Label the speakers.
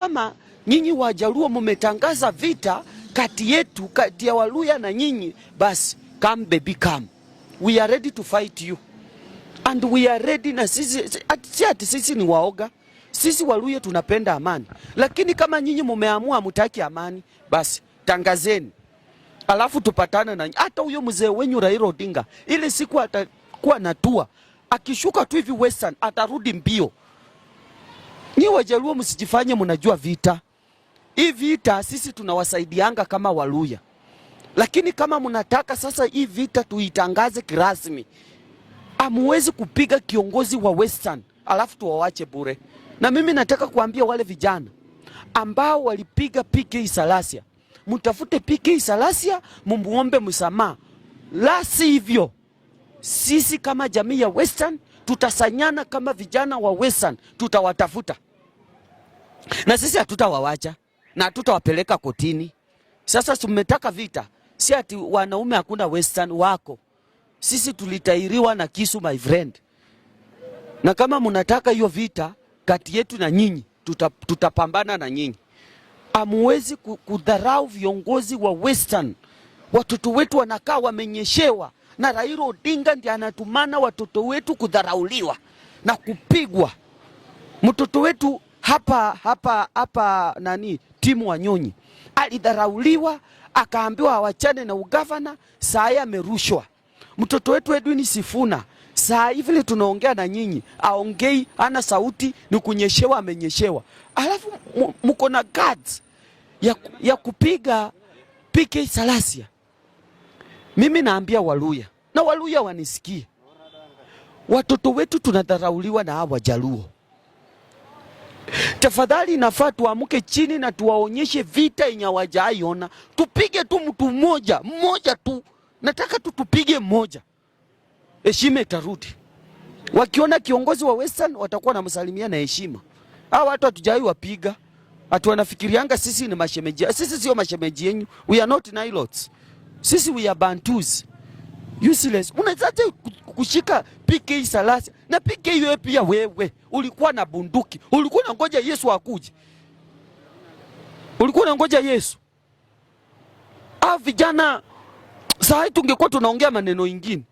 Speaker 1: Kama nyinyi Wajaluo mumetangaza vita kati yetu, kati ya Waluya na nyinyi, basi come baby come, we are ready to fight you and we are ready. Na sisi si ati sisi ni waoga, sisi Waluya tunapenda amani, lakini kama nyinyi mumeamua mutaki amani, basi tangazeni, alafu tupatane na hata huyo mzee wenyu Raila Odinga, ile siku atakuwa natua, akishuka tu hivi Western atarudi mbio. Nyi Wajaluo msijifanye mnajua vita. Hii vita sisi tunawasaidianga kama Waluya, lakini kama mnataka sasa hii vita tuitangaze kirasmi, amuwezi kupiga kiongozi wa Western alafu tuwawache bure. Na mimi nataka kuambia wale vijana ambao walipiga PK Salasya, mtafute PK Salasya, mumuombe msamaha, la sivyo sisi kama jamii ya Western tutasanyana kama vijana wa Western, tutawatafuta na sisi hatutawawacha na hatutawapeleka kotini. Sasa tumetaka vita, si ati wanaume hakuna Western wako. Sisi tulitairiwa na kisu, my friend, na kama mnataka hiyo vita kati yetu na nyinyi, tutapambana na nyinyi. Amuwezi kudharau viongozi wa Western. Watoto wetu wanakaa wamenyeshewa, na Raila Odinga ndiye anatumana watoto wetu kudharauliwa na kupigwa. Mtoto wetu hapa hapa hapa nani, Timu Wanyonyi alidharauliwa, akaambiwa awachane na ugavana, saa hii amerushwa. Mtoto wetu Edwin Sifuna saa hii vile tunaongea na nyinyi, aongei, ana sauti, ni kunyeshewa, amenyeshewa. Alafu mko na guts ya kupiga PK Salasya. Mimi naambia Waluya na Waluya wanisikie, watoto wetu tunadharauliwa na hawa Wajaluo. Tafadhali nafaa tuamke chini na tuwaonyeshe vita yenye hawajaiona. Tupige tu mtu mmoja mmoja tu, nataka tu tupige mmoja, heshima itarudi. Wakiona kiongozi wa Western watakuwa wanamsalimia na heshima. Hawa watu hatujai wapiga, ati wanafikirianga sisi ni mashemeji. Sisi sio mashemeji yenyu, we are not Nilotes. Sisi we are Bantus. Useless. Unawezaje kushika PK Salasya na PK wewe pia wewe ulikuwa na bunduki, ulikuwa unangoja Yesu akuje, ulikuwa unangoja Yesu. Ah, vijana saa hii tungekuwa tunaongea maneno ingine.